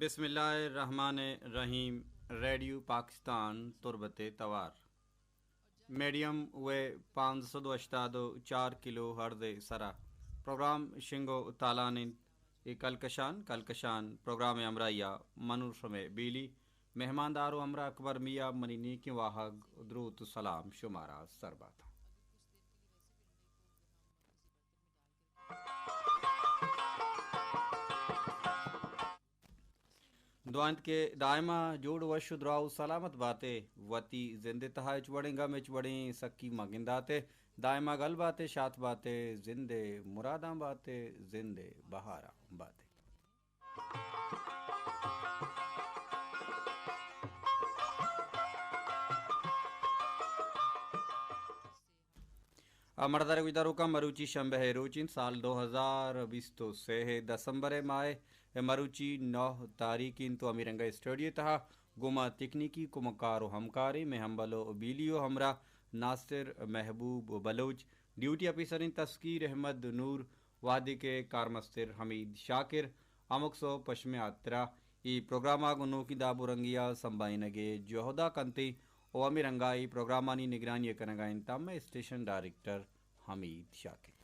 بسم اللہ الرحمن الرحیم۔ ریڈیو پاکستان تربت توار، میڈیم ویو پانزدہ سد و ہشتاد و چار کلو ہرز سرا پروگرام شنگ و تالان انت۔ اے کلکشان، کلکشان پروگرام ہمراہیا منور شمے بیلی، مہماندار و ہمراہ اکبر میاں، منی نیکیں واہگ، دروت و سلام شمارا سر باتاں۔ دعا انت کہ دائما جوڑ وش و دراہ و سلامت باتے، وتی زند تہا ہچ وڑیں گم، ہچ وڑیں سکی مہ گنداتے، دائما گل باتے، شات باتے، زند مراداں باتے، زند بہاراں باتے۔ آ، مڑدار گوشداروکاں، مروچی شنبہ ء روچ انت، سال دو ہزار بیست و سے ء دسمبر ء ماہ ء مروچی نو تاریخ انت و ہمے رنگ ء اسٹوڈیو تہا گوں ما تکنیکی کمکار و ہمکاریں مئے ہمبل و بیلی و ہمراہ ناصر محبوب بلوچ، ڈیوٹی آفیسر انت تسکیر احمد نور، وہدے کہ کارمستر حمید شاکر، ہمک سہب پہ شمئے ہاترا اے پروگرام ء گوں نوکیں داب و رنگے ء سمبھائینگ ء جہد ء کنت و ہمے رنگ ء اے پروگرامانی نگرانی ء کنگ ء انت مئے اسٹیشن ڈائریکٹر حمید شاکر۔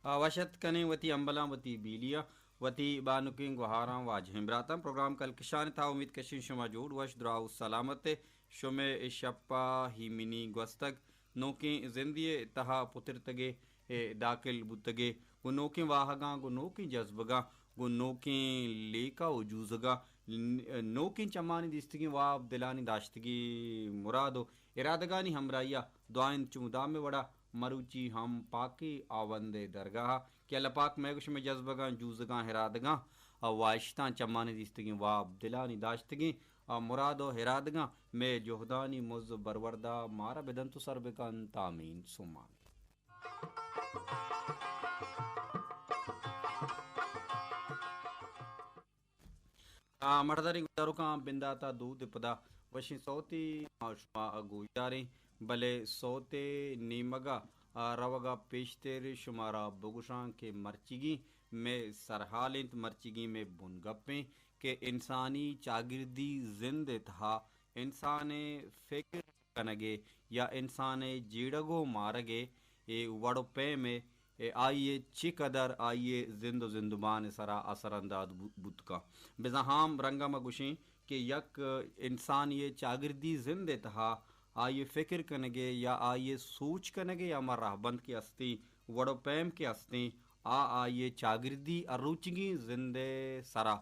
آ، وش اتک کنیں وتی ہمبلاں، وتی بیلیاں، وتی بانکیں گوہاراں، واجہیں براتاں۔ پروگرام کلکشان ء تہا امید کشیں شما جوڑ وش دراہ و سلامت ء، شمئے اے شپ ء ایمنی گوستگ، نوکیں زندے ء تہا پترتگ ء، اے داخل بوتگ ء، گوں نوکیں واہگاں، گوں نوکیں جذبگاں، گوں نوکیں لیکہ و جوزگاں، ن-، نوکیں چمانی دیستگیں واب، دلانی داشتگیں مراد و ارادگانی ہمراہی ء دعا انت چو مدام ء وڑا مروچی ہم پاکیں ہاوند ء درگاہ ء کہ اللہ پاک مئے گوں شمئے جذبگاں، جوزگاں، ارادگاں ء واہشتاں، چمانی دیستگیں واب، دلانی داشتگیں ء مراد و ارادگاں مئے جہدانی مز و برورد ء مارا بدنت و سر بکنت۔ آمین ثم آمین۔ آ، مڑداریں گوشداروکاں، بندات ء دود ء پدا وشیں سوتے ما شما گوشداریں، بلے سوت ء نیمگ ء روگ ء پیشتر شمارا بگوشاں کہ مرچیگیں مئے سرحال انت، مرچیگیں مئے بنگپ انت کہ انسانی چاگردی زند ء تہا انسان ء فکر کنگ ء یا انسان ء جیڑگ و مارگ ء اے وڑ و پیم ء اے آئی ء چہ قدر آئی ء زند و زندمان ء سرا اثر انداز بو-، بوت کن۔ بزاں ہام رنگ ء ما گوشیں کہ یک انسانی ء چاگردی زند ء تہا آئی ء فکر کنگ ء یا آئی ء سوچ کنگ ء یا ہما رہبند کہ استیں، وڑ و پیم کہ استیں، آ آئی ء چاگردی ہر روچیگیں زند ء سرا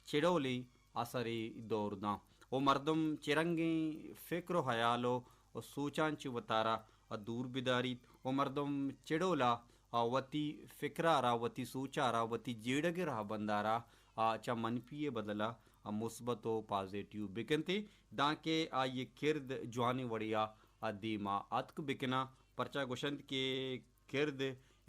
چڑولیں اثرے دور داں و مردم چرنگیں فکر و ہیال و، و سوچاں چہ وتارا دور بداریت و مردم چڑولا وتی فکرارا، وتی سوچارا، وتی جیڑگ ء رہبندارا چہ منفی ء بدلا مثبت و پازیٹیو بکنت، دانکہ آئی ء کرد جوانیں وڑیا دیما اتک بکناں، پرچا گوشنت کہ کرد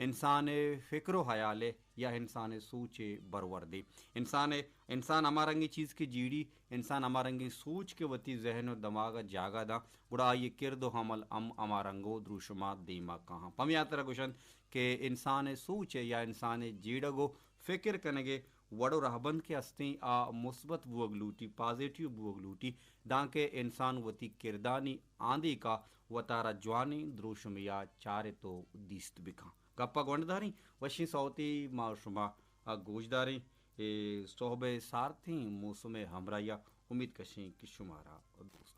انسان ء فکر و ہیال ء یا انسان ء سوچ ء برورد ء۔ انسان ء، انسان ہما رنگیں چیز کہ جیڑی، انسان ہما رنگیں سوچ کہ وتی ذہن و دماغ ء جاگہ داں، گڑا آئی ء کرد و عمل ہم ہما رنگ و دروشم ء دیما کاہاں۔ پہ ہمے ہاترا گوشنت کہ انسان ء سوچ ء یا انسان ء جیڑگ و فکر کنگ ء وڑ و رہبند کہ استیں، آ مثبت بوگ لوٹی، پازیٹیو بوگ لوٹی، دانکہ انسان وتی کردانی آندیکا وتارا جوانیں دروشمے ء چارت و دیست بکن۔ گپ ء گونڈ داریں، وشیں سوتے ما شما ء گوش داریں۔ اے سہب ء سارتیں موسم ء ہمراہی ء امید کشیں کہ شمارا دوست۔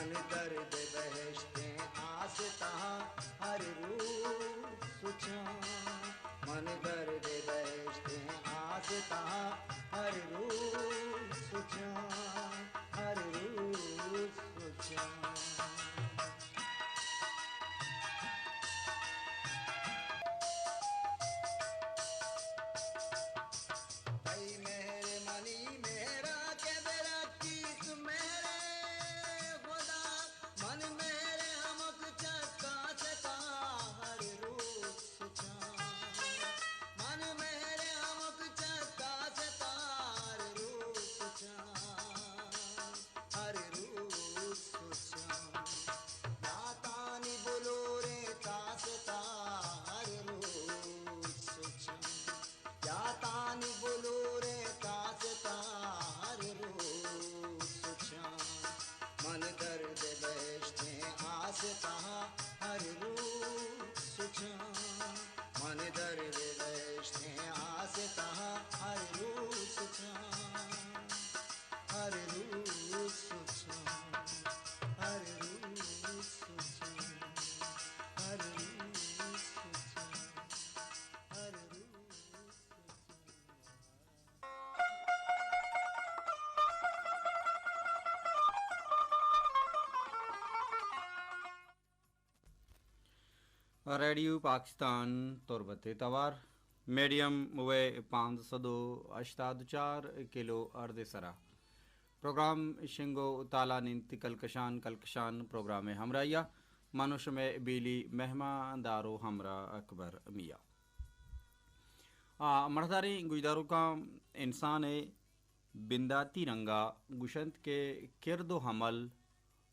من درد بہشتیں آس تہا ہر روز سوچاں۔ من درد بہشتیں آس تہا ہر روز سوچاں، ہر روز سوچاں۔ تئی مہر منی مہرا کہ برکیت مہر خدا۔ من مہر ہمک چکا ستا ہر روز سوچاں۔ من مہر ہمک چکا ستا ہر روز سوچاں۔ ہر روز سوچاں۔ داتانی بلوریں تاستا ہر روز سوچاں۔ یاتانی بلوریں تاستا ہر روز سوچاں۔ من درد بہشتیں آستا ہر روز سوچاں۔ من درد بہشتیں آستا ہر روز سوچاں۔ ہر روز سوچاں، ہر روز سوچاں، ہر روز سوچاں، ہر روز سوچاں۔ ریڈیو پاکستان تربت ءِ توار، میڈیم ویو پانزدہ سد و ہشتاد و چار کلو ہرٹز ءِ سرا پروگرام شنگ و تالان انت۔ کلکشان، کلکشان پروگرام ءِ ہمراہی ءَ من و شمئے بیلی مہمان دار و ہمراہ اکبر میاں۔ آ، مڑداریں گوشداروکاں، انسان ءِ بنداتی رنگ ءَ گوشنت کہ کرد و عمل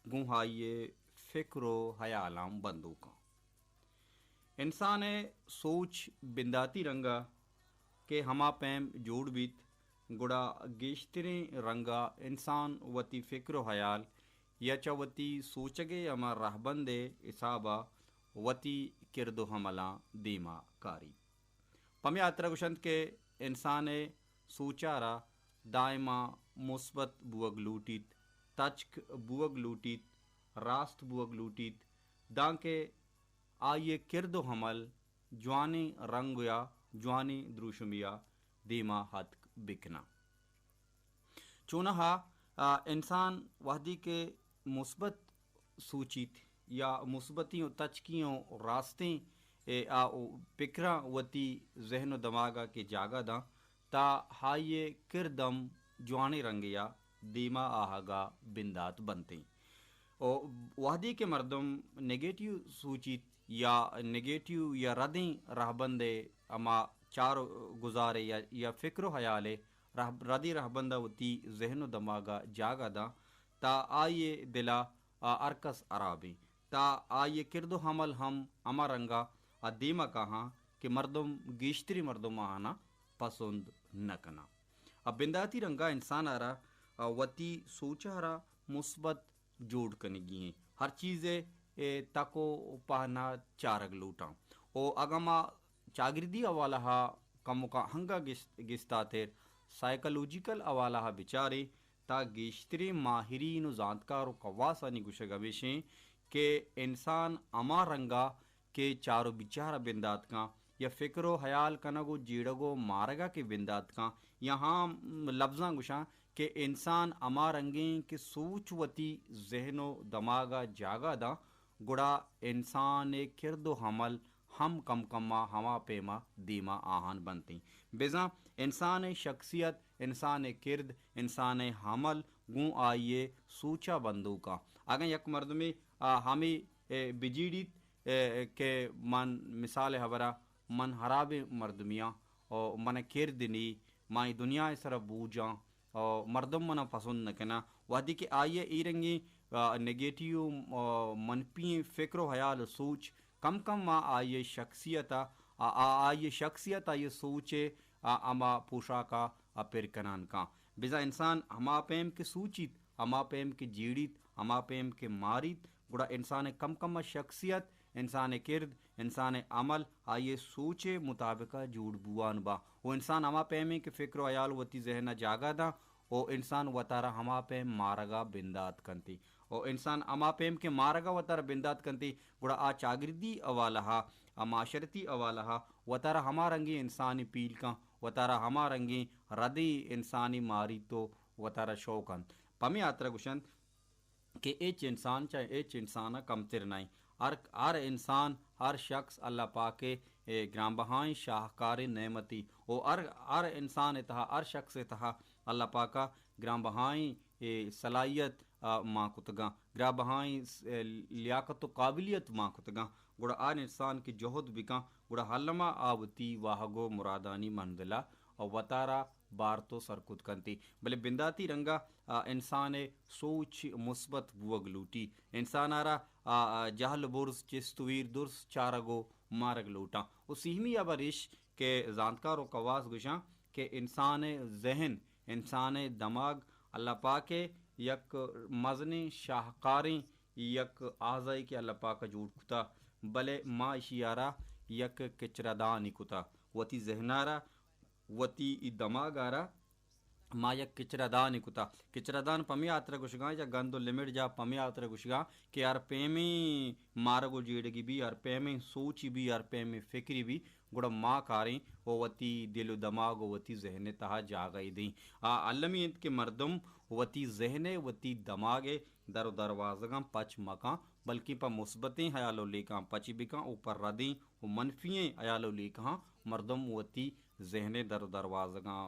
گوں آئی ءِ فکر و ہیالاں بندوکاں۔ انسان ءِ سوچ بنداتی رنگ ءَ کہ ہما پیم جوڑ بیت، گڑا گیشتریں رنگ ءَ انسان وتی فکر و ہیال یا چہ وتی سوچگ ءِ ہما رہبند ءِ حساب ءَ وتی کرد و عملاں دیما کاریت۔ پمے ہاترا گوشنت کہ انسان ءِ سوچ ءَ را دائما مثبت بوگ لوٹیت، تچک بوگ لوٹیت، راست بوگ لوٹیت، دانکہ آئی ءِ کرد و عمل جوانیں رنگ یا جوانیں دروشمے ءَ دیما اتک بکناں۔ چوناہا، آ، انسان وہدے کہ مثبت سوچیت یا مثبتیں و تچکیں و راستیں، اے، آ، و پکراں وتی ذہن و دماغ ءَ کہ جاگہ داں، تا آئی ءِ کرد ہم جوانیں رنگے ءَ دیما آہگ ءَ بندات بنتیں۔ و وہدے کہ مردم نیگیٹیو سوچیت یا نیگیٹیو یا ردیں رہبند ءِ ہما چار و گزارے یا، یا فکر و ہیال ءِ رہ-، ردیں رہبند ءَ وتی ذہن و دماغ ءَ جاگہ داں، تا آئی ءِ دل ءَ آ ہرکس ہرابیں، تا آئی ءِ کرد و عمل ہم ہما رنگ ءَ آ دیما کاہاں کہ مردم، گیشتریں مردم آہاناں پسند نہ کناں۔ آ بنداتی رنگ ءَ انسان ءَ را، آ، وتی سوچ ءَ را مثبت جوڑ کنگی ایں۔ ہر چیز ءِ، اے، تک و پہنا چارگ لوٹاں۔ و اگاں ما چاگردی حوالہ ءَ کمکا ہنگا گس-، گستاتر سائیکولوجیکل حوالہ ءَ بچاریں، تا گیشتریں ماہرین و زانتکار و کواسانی گوشگ ہمیش ایں کہ انسان ہما رنگ ءَ کہ چار و بچار ءَ بندات کاں یا فکر و ہیال کنگ و جیڑگ و مارگ ءَ کہ بندات کاں، یا ہاں لبزاں گوشاں کہ انسان ہما رنگیں کہ سوچ وتی ذہن و دماغ ءَ جاگہ داں، گڑا انسان ءِ کرد و عمل ہم کم کم ءَ ہما پیم ءَ دیما آہان بنتیں۔ بزاں انسان ءِ شخصیت، انسان ءِ کرد، انسان ءِ عمل گوں آئی ءِ سوچ ءَ بندوکاں۔ اگاں یک مردمے، آ، ہمے، اے، بجیڑیت، اے، کہ من مثال ءِ ہبرا من ہرابیں مردمے آں، او من ءَ کرد نی، ما اے دنیا ءِ سرا بوجاں، او مردم من ءَ پسند نہ کناں۔ وہدے کہ آئی ءَ اے رنگیں، آ، نیگیٹیو، آ، منفی فکر و ہیال و سوچ کم کم ءَ آئی ءِ شخصیت ءَ، آ، آ، آئی ءِ شخصیت، آئی ءِ سوچ ءِ، آ، ہما پوشاک ءَ، آ، پر کنان کاں۔ بزاں انسان ہما پیم کہ سوچیت، ہما پیم کہ جیڑیت، ہما پیم کہ ماریت، گڑا انسان ءِ کم کم ءَ شخصیت، انسان ءِ کرد، انسان ءِ عمل آئی ءِ سوچ ءِ مطابق ءَ جوڑ بوان باں۔ و انسان ہما پیمیں کہ فکر و ہیال وتی ذہن ءَ جاگہ داں، و انسان وتارا ہما پیم مارگ ءَ بندات کنت۔ و انسان ہما پیم کہ مارگ ءَ وتارا بندات کنتی، گڑا آ چاگردی حوالہ ءَ، آ معاشرتی حوالہ ءَ وتارا ہما رنگیں انسانے پیل کن، وتارا ہما رنگیں ردیں انسانے ماریت و وتارا شو کنت۔ پمے ہاترا گوشنت کہ ہچ انسان چہ ہچ انسان ءَ کمتر نہ انت۔ ہر، ہر انسان، ہر شخص اللہ پاک ءِ، اے، گرانبہائیں شاہکاریں نعمتے و ہر، ہر انسان ءِ تہا، ہر شخص ءِ تہا اللہ پاک ءَ گرانبہائیں، اے، صلاحیت، آ، مان کتگاں، گرانبہائیں، اے، لیاقت و قابلیت مان کتگاں۔ گڑا ہر انسان کہ جہد بکن، گڑا الما آ وتی واہگ و مرادانی منزل ءَ وتارا بارت و سر کت کنتی۔ بلے بنداتی رنگ ءَ، آ، انسان ءِ سوچ مثبت بوگ لوٹی۔ انسان ءَ را، آ، آ، جہل برز، چست و ایر درس، چارگ و مارگ لوٹاں۔ و سیمی ہبر اش کہ زانتکار و کواس گوشاں کہ انسان ءِ ذہن، انسان ءِ دماغ اللہ پاک ءِ یک مزنیں شاہکاریں یک اعضائے کہ اللہ پاک ءَ جوڑ کتا، بلے ما اشی ءَ را یک کچرہ دانے کتا۔ وتی ذہن ءَ را، وتی ای دماغ ءَ را ما یک کچرہ دانے کتا۔ کچرہ دان پمے ہاترا گوشگاں یا گند و لمڑ جاہ پمے ہاترا گوشگاں کہ ہر پیمیں مارگ و جیڑگی بی، ہر پیمیں سوچی بی، ہر پیمیں فکری بی، گڑا ما کاریں و وتی دل و دماغ و وتی ذہن ءِ تہا جاگہ ءَ دیں۔ آ المی انت کہ مردم وتی ذہن ءِ، وتی دماغ ءِ در و دروازگاں پچ مکن، بلکیں پہ مثبتیں حیال و لیکہاں پچ بکن و پہ ردیں و منفییں حیال و لیکہاں مردم وتی ذہن ءِ در و دروازگاں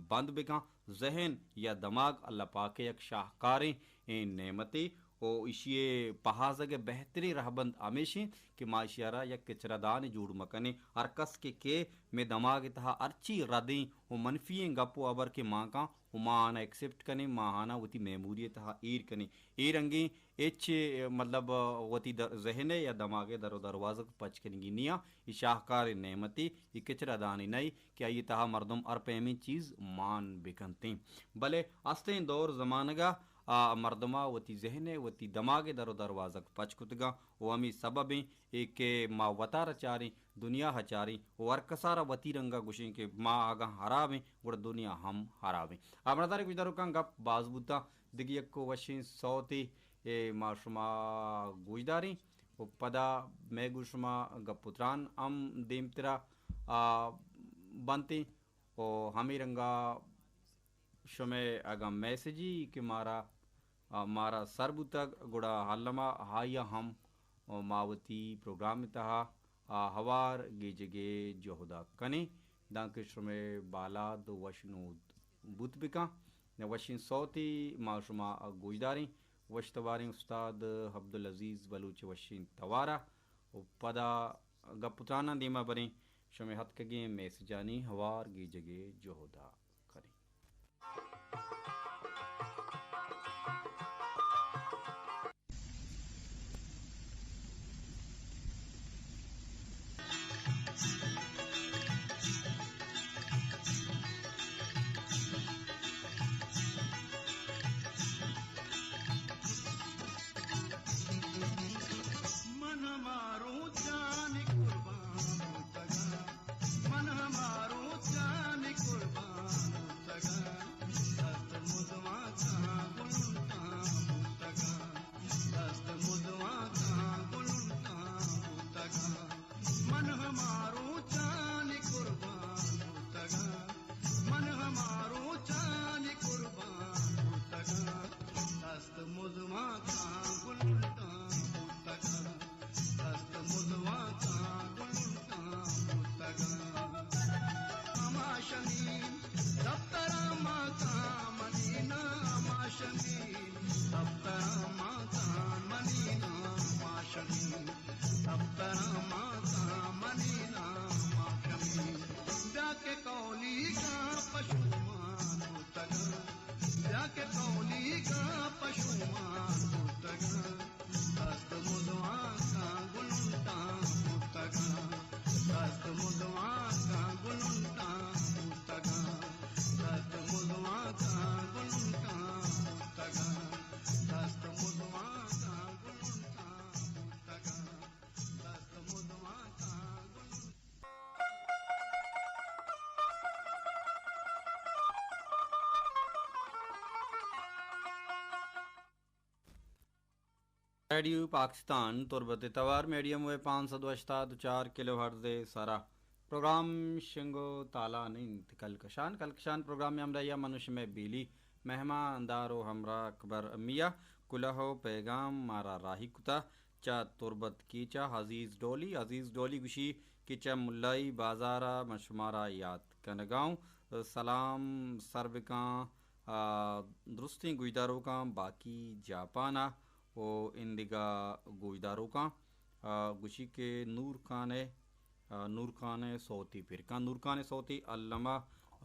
بند بکن۔ ذہن یا دماغ اللہ پاک ءِ یک شاہکاریں، ایں، نعمتے و ایشی ءِ پہازگ ءِ بہتریں رہبند ہمیش انت کہ ما ایشی ءَ را یک کچرہ دانے جوڑ مکنیں۔ ہر کس کہ کہ مئے دماغ ءِ تہا ہرچی ردیں و منفی ایں گپ و ہبر کہ مان کن و ما آناں ایکسپٹ کنیں، ما آناں وتی میموری ءِ تہا ایر کنیں۔ اے رنگیں ہچ، مطلب، وتی در-، ذہن ءِ یا دماغ ءِ در و دروازگ پچ کنگی نیاں۔ اے شاہکاریں نعمتے، اے کچرہ دانے نئے کہ آئی ءِ تہا مردم ہر پیمیں چیز مان بکنتیں۔ بلے استیں دور زمانگ ءَ آ مردم ءَ وتی ذہن ءِ، وتی دماغ ءِ در و دروازگ پچ کتگاں و ہمے سبب ایں اے کہ ما وتارا چاریں، دنیا ءَ چاریں و ہر کس ءَ را وتی رنگ ءَ گوشیں کہ ما اگاں ہراب ایں، گڑا دنیا ہم ہراب ایں۔ آ، مردار گوشداروکاں، گپ باز بوتاں، دگہ یک وشیں سوتے، اے، ما شما گوشداریں و پدا مئے گوں شما گپ و تران ہم دیمترا، آ، بنتیں و ہمے رنگ ءَ شمئے اگاں میسجے کہ مارا، آ، مارا سر بوتگ، گڑا الما آئی ءَ ہم، آ، ما وتی پروگرام ءِ تہا، آ، ہوار گیجگ ءِ جہد ءَ کنیں، دانکہ شمئے بالاد وشنود بوت بکن۔ نہ وشیں سوتے ما شما گوشداریں، وش تواریں استاد عبدالعزیز بلوچ ءِ وشیں توار ءَ و پدا گپ و تراناں دیما بریں، شمئے اتکگیں میسجانی ہوار گیجگ ءِ جہد ءَ کنیں۔ من ہما روچانی قربان بوتگاں، من ہما روچانی قربان بوتگاں، دست مدوانکاں گلنٹاں بوتگاں، دست مدوانکاں گلنٹاں بوتگاں۔ من ہما روچانی قربان بوتگاں، من ہما روچانی قربان بوتگاں، دست مدوانکاں گلنٹاں بوتگاں، دست مدوانکاں گلنٹاں بوتگاں۔ ہما شمین دفتر ءَ ماں کاں منی نام، ہما شمین دفتر ءَ ماں کاں منی نام، ہما شمین دفتر ءَ ماں کاں منی نام۔ ریڈیو پاکستان تربت ءِ توار میڈیم ویو پانچ سد و ہشتاد و چار کلو ہرٹز ءِ سرا پروگرام شنگ و تالان انت۔ کلکشان، کلکشان پروگرام ءِ ہمراہی ءَ من و شمئے بیلی مہمان دار و ہمراہ اکبر میاں۔ کلہ و پیغام مارا راہی کتا چہ تربت کیچ ءَ عزیز ڈولی۔ عزیز ڈولی گوشی کہ چہ ملائی بازار ءَ من شمارا یات کنگا اوں۔ سلام سر بکاں، آ، درستیں گوشداروکاں باقی جاپان ءَ و اندگہ گوشداروکاں، آ، گوشی کہ نور خان ءِ، آ، نور خان ءِ سوتے پر کن، نور خان ءِ سوتے الما،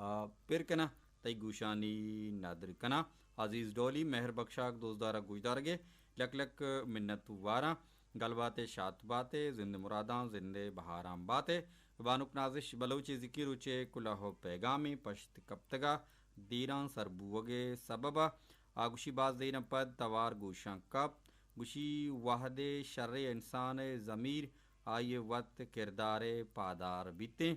آ، پر کناں، تئی گوشانی ندر کناں۔ عزیز ڈولی، مہر بخشاک دوستدار ءَ گوشدارگ ءَ لک لک منت واراں۔ گل بات ئے، شات بات ئے، زند مراداں زند بہاراں بات ئے۔ بانک نازش بلوچ ءِ زکی روچ ءِ کلہ و پیغامے پشت کپتگ ءَ دیراں سر بوگ ءِ سبب ءَ آ گوشی باز دیراں پد توار گوشاں کپت۔ گوشی وہدے شریں انسان ءِ ضمیر آئی ءِ وت کردار ءِ پادار بیتیں۔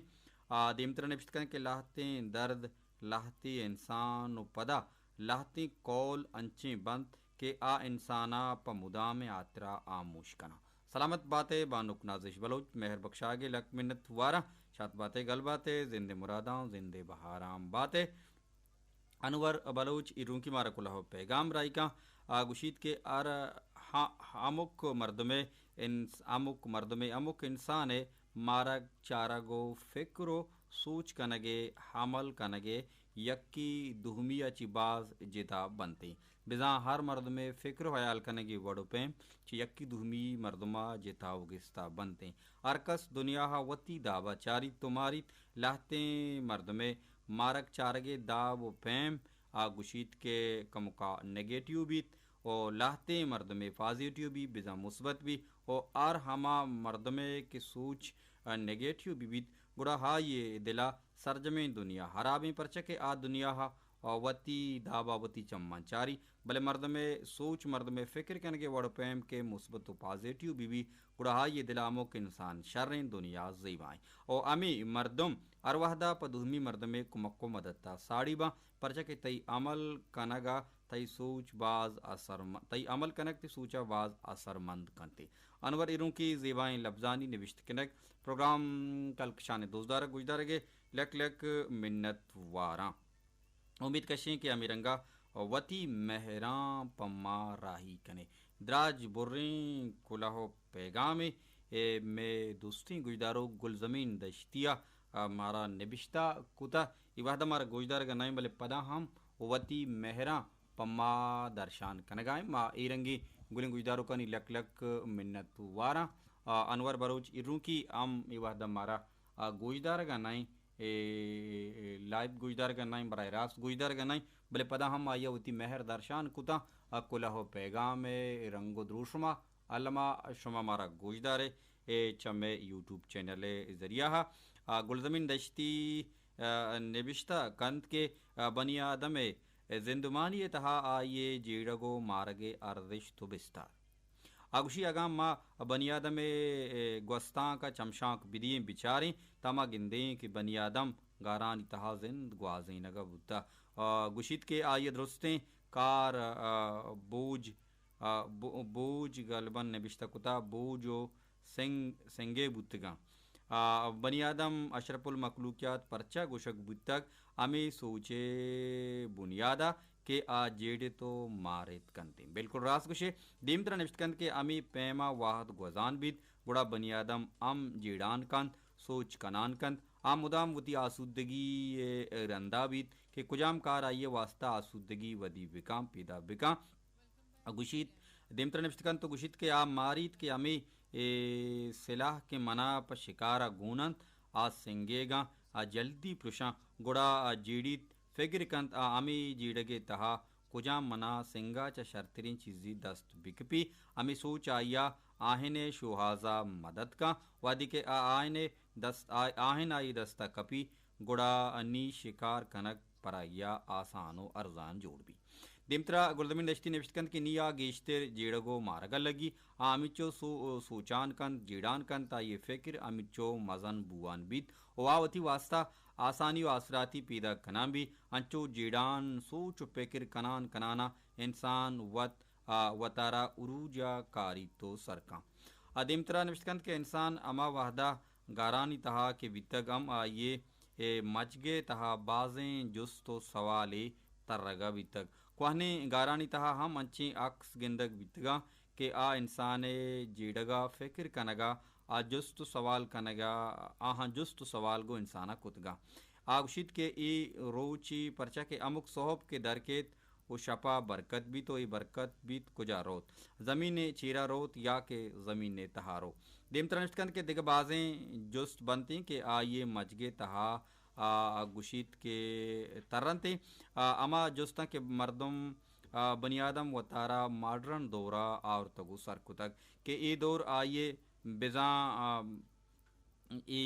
آ دیمتر ءَ نبشت کنت کہ لہتیں درد، لہتے انسان و پدا لہتیں قول انچیں بنت کہ آ انسان ءَ پہ مدام ءِ ہاترا ہاموش کناں۔ سلامت بات ئے بانک نازش بلوچ، مہر بخشاگ ءِ لک منت واراں۔ شات بات ئے، گل بات ئے، زند مراداں زند بہاراں بات ئے۔ انور بلوچ ایرونکی مارا کلہ و پیغام راہی کاں، آ گوشیت کہ ہر ہا-، ہمک مردمے انس-، ہمک مردمے ہمک انسانے مارگ چارگ و فکر و سوچ کنگ ءِ عمل کنگ ءِ یکی دومی ءَ چہ باز جتا بنتیں۔ بزاں ہر مردمے فکر و ہیال کنگ ءِ وڑ و پیم چہ یکی دومی مردم ءَ جتا و گستا بنتیں۔ ہر کس دنیا ءَ وتی داب ءَ چاریت و ماریت۔ لہتیں مردمے مارگ چارگ ءِ داب و پیم آ گوشیت کہ کمکا نیگیٹیو بیت و لہتیں مردمے پازیٹیو بی، بزاں مثبت بی و ہر ہما مردمے کہ سوچ نیگیٹیو بہ بیت، گڑا آئی ءِ دل ءَ سرجمیں دنیا ہرابیں، پرچا کہ آ دنیا ءَ وتی داب ءَ وتی چماں چاری، بلے مردم ءِ سوچ، مردم ءِ فکر کنگ ءِ وڑ ءُ پیم کہ مثبت ءُ پازیٹیو بہ بی، گڑا آئی ءِ دل ءَ ہمک انسان شریں، دنیا زیبائیں۔ او ہمے مردم ہر وہد ءَ پہ دومی مردم ءِ کمک ءُ مدت ءَ ساڑی باں، پرچا کہ تئی عمل کنگ ءَ تئی سوچ باز اثر م-، تئی عمل کنگ تئی سوچ ءَ باز اثرمند کنت۔ انور ایرونکی زیبائیں لبزانی نبشت کنگ۔ پروگرام کلکشان ءِ دوستدار ءُ گوشدارگ ءِ لک لک منت واراں۔ امیت کشیں کہ ہمے رنگ ءَ وتی مہراں پہ ما راہی کن ئے۔ دراج بریں کلہ ءُ پیگامے، اے مئے دوستیں گوشداروک گلزمین دشتی ءَ مارا نبشتہ کتہ۔ اے وہد ءَ مارا گوشدارگ ءَ نہ ایں، بلے پدا ہم وتی مہراں پہ ما درشان کنگ ءَ ایں۔ ما اے رنگیں گلیں گوشداروکانی لک لک منت واراں۔ آ، انور بلوچ ایرونکی ہم اے وہد ءَ مارا، آ، گوشدارگ ءَ نہ ایں، اے، اے، لائیو گوشدارگ ءَ نہ ایں، براہ راست گوشدارگ ءَ نہ ایں، بلے پدا ہم آئی ءَ وتی مہر درشان کتاں۔ آ، کلہ ءُ پیگام ءِ رنگ ءُ دروشم ءَ الما شما مارا گوشدار ئے، اے چہ مئے یوٹیوب چینل ءِ ذریعہ ءَ۔ آ، گلزمین دشتی، آ، نبشتہ کنت کہ، آ، بنی آدم ءِ زندمانی ءِ تہا آئی ءِ جیڑگ ءُ مارگ ءِ ارزشت ءُ بستار۔ آ گوشی، اگاں ما بنی آدم ءِ گوستانک ءَ چمشانک بدییں بچاریں، تاں ما گندیں کہ بنی آدم گارانی تہا زند گوازینگ ءَ بوتہ۔ آ گوشیت کہ آئی ءِ درستیں کار، آ، بوج، آ، بو-، بوج گلبن نبشتہ کتہ، بوج ءُ سنگ، سنگے بوتگاں۔ آ، بنی آدم اشرف المخلوقیات پرچا گوشگ بوتگ؟ ہمے سوچ ءِ بنیاد ءَ کہ آ جیڑت ءُ مارت کنت۔ بالکل راست گوشے۔ دیمتر ءَ نبشت کنت کہ ہمے پیم ءَ وہد گوزان بیت، گڑا بنی آدم ہم جیڑان کنت، سوچ کنان کنت۔ آ مدام وتی آسودگی ءِ رندا بیت کہ کجام کار آئی ءِ واستا آسودگی ودی بکاں، پیدا بکاں۔ گوشیت، دیمتر ءَ نبشت کنت ءُ گوشیت کہ آ ماریت کہ ہمے، اے، سلاہ کہ منا پہ شکار ءَ گون انت، آ سنگیگاں، آ جلدی پرشاں، گڑا آ جیڑیت، فکر کنت، آ ہمے جیڑگ ءِ تہا کجام منا سنگ ءَ چہ شرتریں چیزے دست بکپی۔ ہمے سوچ آئی ءَ آہن ءِ شوہاز ءَ مدد کن۔ وہدے کہ آ آہن ءِ دست، آ-، آہن آئی ءِ دست ءَ کپی، گڑا نی شکار کنگ پر آئی ءَ آسان ءُ ارزان جوڑ بی۔ دیمترا گلزمین دشتی نبشت کنت کہ نی آ گیشتر جیڑگ ءُ مارگ ءَ لگی۔ آ ہمینچو سو-، سوچان کنت، جیڑان کنت، آئی ءِ فکر ہمینچو مزن بوان بیت ءُ آ وتی واستا آسانی ءُ آسراتی پیداک کنان بی۔ انچو جیڑان، سوچ ءُ پکر کنان کنان ءَ انسان وت آ وتارا عروج ءَ کاریت و سر کن۔ آ دیمترا نوشت کنت کہ انسان ہما وہدا گارانی تہا کہ بیتگ ہم آئی ءِ مجگ ءِ تہا بازیں جست و سوالے ترگ ءَ بیتگ۔ کوہنیں گارانی تہا ہم انچیں عکس گندگ بیتگاں کہ آ انسان ءِ جیڑگ ءَ فکر کنگ ءَ آ جست و سوال کنگ ءَ، آہاں جست و سوال گوں انسان ءَ کتگاں۔ آ گوشیت کہ اے روچی پرچا کہ ہمک سہب کہ درکیت و شپا برکت بیت و اے برکت بیت کجا روت؟ زمین ءِ چیرا روت یا کہ زمین ءِ تہا رو؟ دیمترا نشت کنت کہ دگہ بازیں جست بنت ایں کہ آئی ءِ مجگ ءِ تہا آ گوشیت کہ ترنت ایں۔ آ ہما جستاں کہ مردم، آ بنی آدم وتارا ماڈرن دورا آورتگ و سر کتگ کہ اے دور آئی ءِ بزاں، آ، اے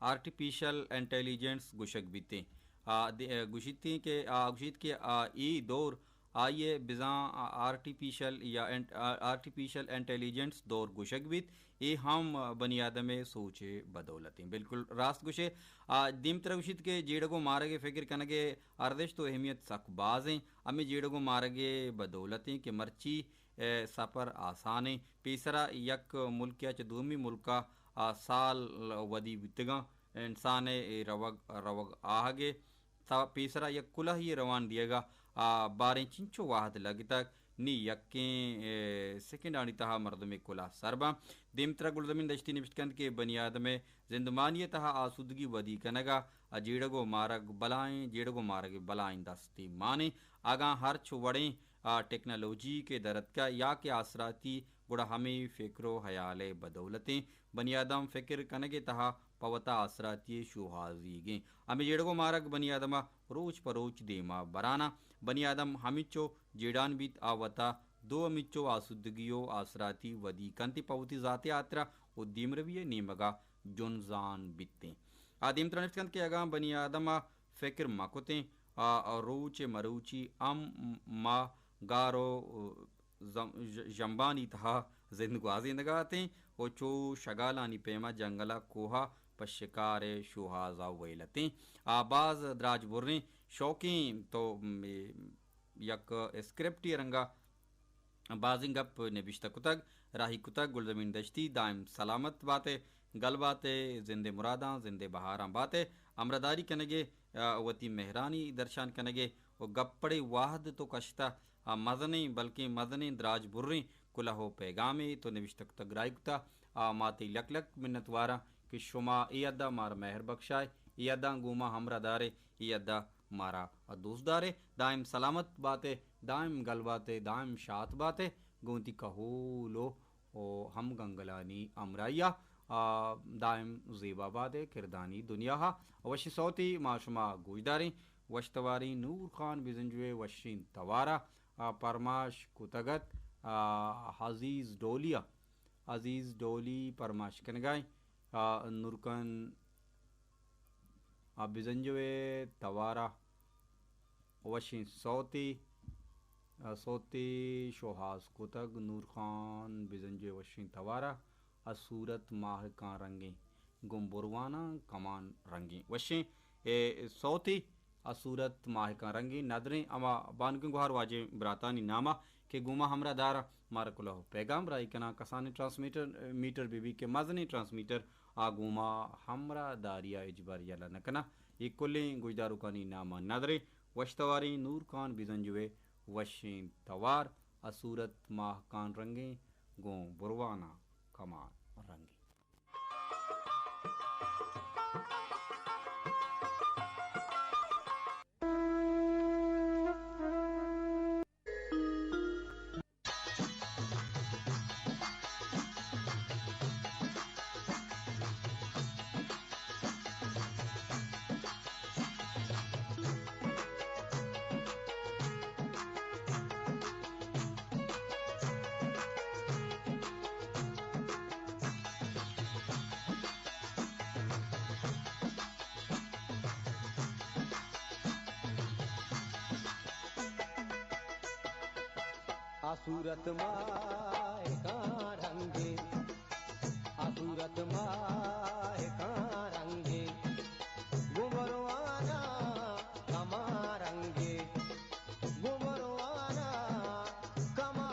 آرٹیفیشل انٹیلیجنس گوشگ بیتیں۔ آ، دے-، گوشیتیں کہ، آ، گوشیت کہ، آ، اے دور آئی ءِ بزاں، آ، آرٹیفیشل یا انٹ-، آ، آرٹیفیشل انٹیلیجنس دور گوشگ بیت۔ اے ہم بنی آدم ءِ سوچ ءِ بدولت ایں۔ بالکل راست گوشے۔ آ، دیمترا گوشیت کہ جیڑگ و مارگ ءِ فکر کنگ ءِ ارزشت و اہمیت سک باز ایں۔ ہمے جیڑگ و مارگ ءِ بدولت ایں کہ مرچی ءِ سپر آسان ایں۔ پیسرا یک ملکے ءَ چہ دومی ملک ءَ، آ، سال ودی بوتگاں۔ انسان ءِ اے روگ، روگ آہگ ءِ تا پیسرا یک کلہی روان دیگ ءَ، آ، باریں چنچو وہد لگتگ، نی یکیں، اے، سیکنڈانی تہا مردمے کلہ سر باں۔ دیمترا گلزمین دشتی نبشت کنت کہ بنی آدم ءِ زندمانی ءِ تہا آسودگی ودی کنگ ءَ، آ، جیڑگ و مارگ بلائیں، جیڑگ و مارگ بلائیں دستی مانیں۔ اگاں ہرچ وڑیں آ ٹیکنالوجی کہ در اتکہ یا کہ آسراتی، گڑا ہمے فکر و ہیال ءِ بدولت ایں۔ بنی آدم فکر کنگ ءِ تہا پہ وتا آسراتی ءِ شوہازیگ ایں۔ ہمے جیڑگ و مارگ بنی آدم ءَ روچ پہ روچ دیما بران ءَ۔ بنی آدم ہمینچو جیڑان بیت، آ وتا دو ہمینچو آسودگی و آسراتی ودی کنت پہ وتی ذات ءِ ہاترا و دیمروی ءِ نیمگ ءَ جنزان بیت ایں۔ آ دیمترا نبشت کنت کہ اگاں بنی آدم ءَ فکر مہ کتیں، آ، آ روچ ءِ مروچی ہم ما گار و زم-، ژ-، ژمبانی تہا زند گوازینگ ءَ اتیں و چو شگالانی پیما جنگل ءَ کوہ ءَ پہ شکار ءِ شوہاز ءَ ویل اتیں۔ آ باز دراج بریں شوقیں تو، م، یک اسکرپٹی رنگ ءَ بازیں گپ نبشتہ کتگ، راہی کتگ۔ گلزمین دشتی دائم سلامت بات ئے، گل بات ئے، زند ءِ مراداں، زند ءِ بہاراں بات ئے، ہمراہداری کنگ ءَ، آ، وتی مہرانی درشان کنگ ءَ و گپڑے وہد تو کشتہ، آ، مزنیں بلکیں مزنیں دراج بریں کلہ و پیغامے تو نبشتہ کتگ، راہی کتہ، آ، ما تئی لک لک منتواراں کہ شما اے حد ءَ مارا مہر بخشائے، اے حد ءَ گوں ما ہمراہ دارے، اے حد ءَ مارا دوست دارے۔ دائم سلامت بات ئے، دائم گل بات ئے، دائم شات بات ئے، گوں وتی کہول و، و ہم گنگلانی ہمراہی ءَ، آ، دائم زیبا بات ئے کردانی دنیا ءَ۔ وشیں سوتے ما شما گوش داریں، وش تواریں نور خان بزنجو ءِ وشیں توار ءَ، آ، پرماش کتگ ات، آ، عزیز ڈولی ءَ، عزیز ڈولی پرماش کنگ ءَ ایں، آ، نورکن آ بزنجو ءِ توار ءَ وشیں سوتے، آ، سوتے شوہاز کتگ نور خان بزنجو ءِ وشیں توار ءَ، آ صورت ماہکاں رنگیں گوں برواناں کمان رنگیں۔ وشیں اے سوتے آ صورت ماہکاں رنگیں۔ ندریں ہما بانکیں گوہار واجہ براتانی نام ءَ کہ گوں ما ہمراہ دار ءَ مارا کلوہ ءُ پیگام راہی کناں، کسانیں ٹرانسمیٹر، میٹر بہ بیت کہ مزنیں ٹرانسمیٹر، آ گوں ما ہمراہ داری ءَ ہچبر یلہ نہ کناں۔ اے کلیں گوشداروکانی نام ءَ ندریں۔ وش تواریں نور خان بزنجو ءِ وشیں توار، آ صورت ماہکاں رنگیں گوں برواناں کمان رنگیں۔ آ صورت ماہکاں رنگیں، آ صورت ماہکاں رنگیں، گوں بروانا کماں رنگیں، گوں بروانا کماں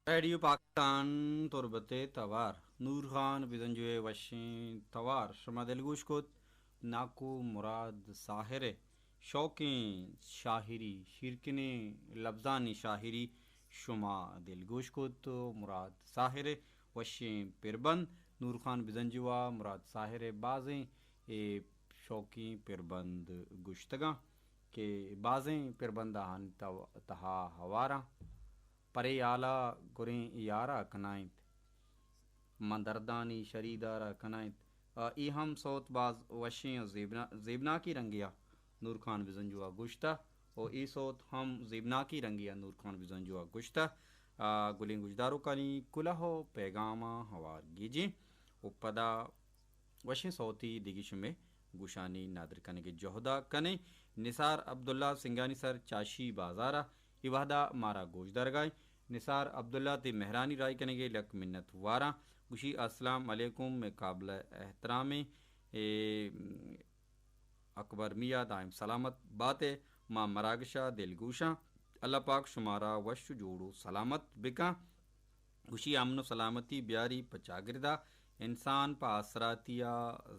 ریڈیو پاکستان تربت ءِ توار، نور خان بزنجو ءِ وشیں توار، شما دلگوش کت ناکو مراد ساحر ءِ شوکیں شاعری، شیرکنیں لبزانی شاعری شما دلگوش کت۔ مراد ساحر ءِ وشیں پربند، نور خان بزنجو ءَ مراد ساحر ءِ بازیں اے شوکیں پربند گوشتگاں کہ بازیں پربند آہانی تو-، تہا ہواراں۔ پرے آلا گریں یارا کنائینت، من دردانی شریدارا کنائینت۔ آ، اے ہم سوت باز وشیں و زیبنا-، زیبناکی رنگیا نور خان بزنجو ءَ گوشتہ و اے سوت ہم زیبناکی رنگیا نور خان بزنجو ءَ گوشتہ۔ آ، گلیں گوشداروکانی کلہ و پیغاماں ہوار گیجیں و پدا وشیں سوتی دگہ شمے گوشانی نادر کنگ ءِ جہدا کنیں۔ نثار عبداللہ سنگانی سر چاشی بازار ءَ اے وہدا مارا گوشدارگائیں۔ نثار عبداللہ تئی مہرانی راہی کنگ ءِ لک منت واراں۔ گوشی السلام علیکم، مئے قابل احترامیں اے اکبر میاں دائم سلامت بات ئے، ما مراگش ءَ دلگوشاں۔ اللہ پاک شمارا وش و جوڑ و سلامت بکن۔ گوشی امن و سلامتی بیاری پہ چاگردا، انسان پہ آسراتی ءَ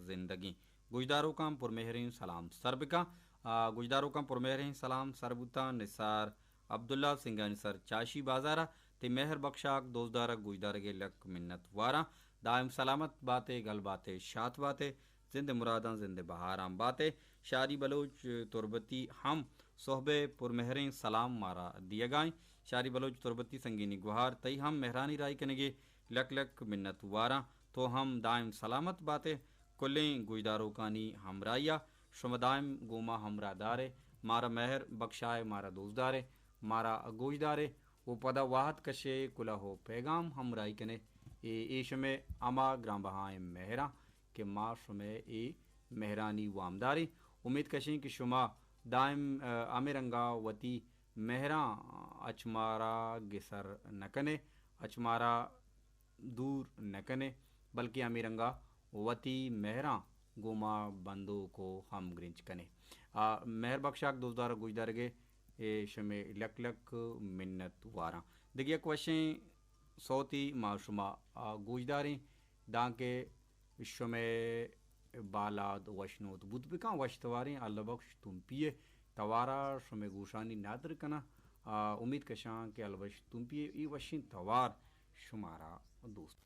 زندگیں۔ گوشداروکاں پرمہریں سلام سر بکن۔ آ، گوشداروکاں پرمہریں سلام سر بوتاں نثار عبداللہ سنگانی سر چاشی بازار ءَ، تئی مہر بخشاک دوستدارگ گوشدارگ ءِ لک منت واراں۔ دائم سلامت بات ئے، گل بات ئے، شات بات ئے، زند ءِ مراداں زند ءِ بہاراں بات ئے۔ شاری بلوچ تربتی ہم سہب ءِ پرمہریں سلام مارا دیگائیں۔ شاری بلوچ تربتی سنگینی گوہار، تئی ہم مہرانی راہی کنگ ءِ لک لک منت واراں۔ تو ہم دائم سلامت بات ئے۔ کلیں گوشداروکانی ہمراہی ءَ شما دائم گوں ما ہمراہ دار ئے، مارا مہر بخشائے، مارا دوست دار ئے، مارا گوش دار ئے و پدا وہد کش ئے، کلہ و پیغام ہمراہی کن ئے۔ اے، اے شمئے ہما گرانبہائیں مہراں کہ ما شمئے اے مہرانی وامداریں۔ امیت کشیں کہ شما دائم، آ، ہمے رنگا وتی مہراں اچ مارا گسر نہ کن ئے، اچ مارا دور نہ کن ئے، بلکیں ہمے رنگا وتی مہراں گوں ما بندوک و ہمگرنچ کن ئے۔ آ، مہر بخشاک دوستدار گوشدارگ ءِ، اے شمئے لک لک منت واراں۔ دگہ یک وشیں سوتی ما شما، آ، گوشداریں، دانکہ شمئے بالاد وشنود بوت بکن۔ وش تواریں اللہ بخش تمپی ءِ توارا شمئے گوشانی نادر کناں۔ آ، امیت کشاں کہ اللہ بخش تمپی ءِ اے وشیں توار شمارا دوست۔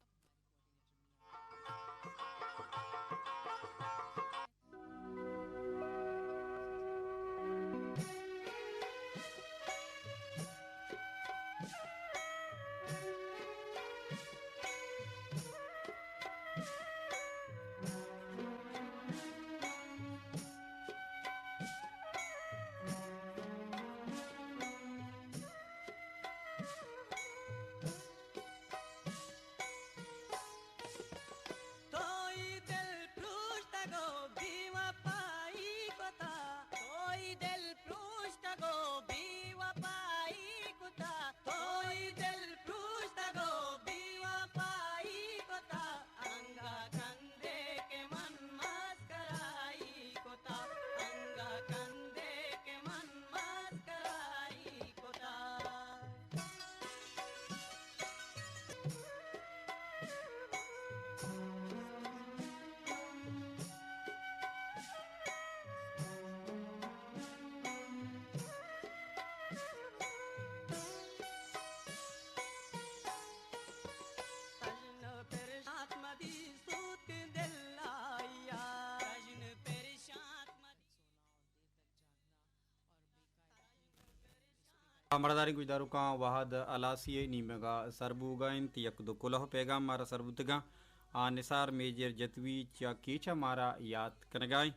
مڑداریں گوشداروکاں، وہد ہلاسی ءِ نیمگ ءَ سر بوگ ءَ انت۔ یک دو کلوہ پیغام مارا سر بوتگاں۔ آ، نثار میجر جتوی چہ کیچ ءَ مارا یات کنگ ءَ انت۔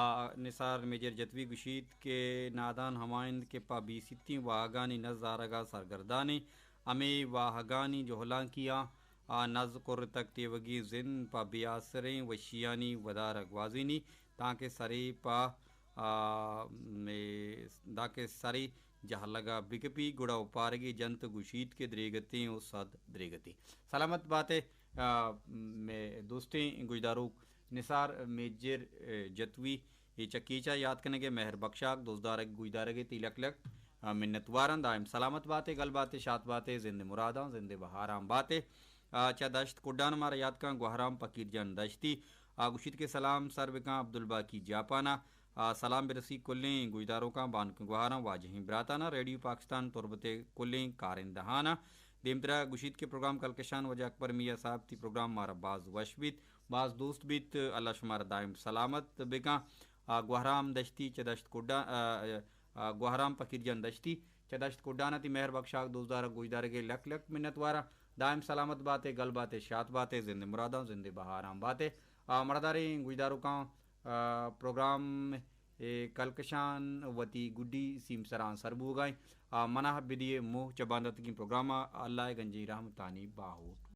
آ، نثار میجر جتوی گوشیت کہ نادان ہما انت کہ پہ بے سیتیں واہگانی نز آرگ ءَ سرگردان انت۔ ہمے واہگانی جہلانکی ءَ آ نز کرتگ تیوگی زند پہ بے آسریں وشیانی ودار ءَ گوازینی، تانکہ سرے پہ، آ، مے-، دانکہ سرے جہلگ ءَ بکپی، گڑا اوپارگے جنت گوشیت کہ دریگتیں و صد دریگتیں۔ سلامت بات ئے، آ، مئے دوستیں گوشداروک نثار میجر، اے، جتوی، اے چہ کیچ ءَ یات کنگ ءَ، مہر بخشاک دوستدارگ گوشدارگ ءَ تئی لک لک، آ، منتواراں۔ دائم سلامت باتے، گل باتے، شات باتے، زند مراداں، زند بہاراں باتے۔ آ، چہ دشت کڈان مارا یات کن گوہرام پکیر جان دشتی۔ آ، گوشیت کہ سلام سر بکاں عبدالباقی جاپانا۔ آ، سلام برسی کلیں گوشداروکاں، بانکیں گوہاراں، واجہیں براتانا، ریڈیو پاکستان تربت کلیں کارندہانا۔ دیمترا گوشیت کہ پروگرام کلکشان وجہ اکبر میاں صاحب تی پروگرام مارا باز وش بیت، باز دوست بیت۔ اللہ شمارا دائم سلامت بکاں۔ آ، گوہرام دشتی چہ دشت کڈا-، آ، آ، گوہرام پکیر جان دشتی چہ دشت کڈان تی مہر بخشاک دوستدار گوشدارگے لک لک منتواراں۔ دائم سلامت باتے، گل باتے، شات باتے، زند مراداں، زند بہاراں باتے۔ آ، مرداریں گوشداروکاں، آ، پروگرام اے کلکشان وتی گڈی سیمسراں سر بوگائیں۔ آ، منا بدیے موہ چہ بانداتگیں پروگراما۔ اللہ گنجیں رحمتانی باہوٹ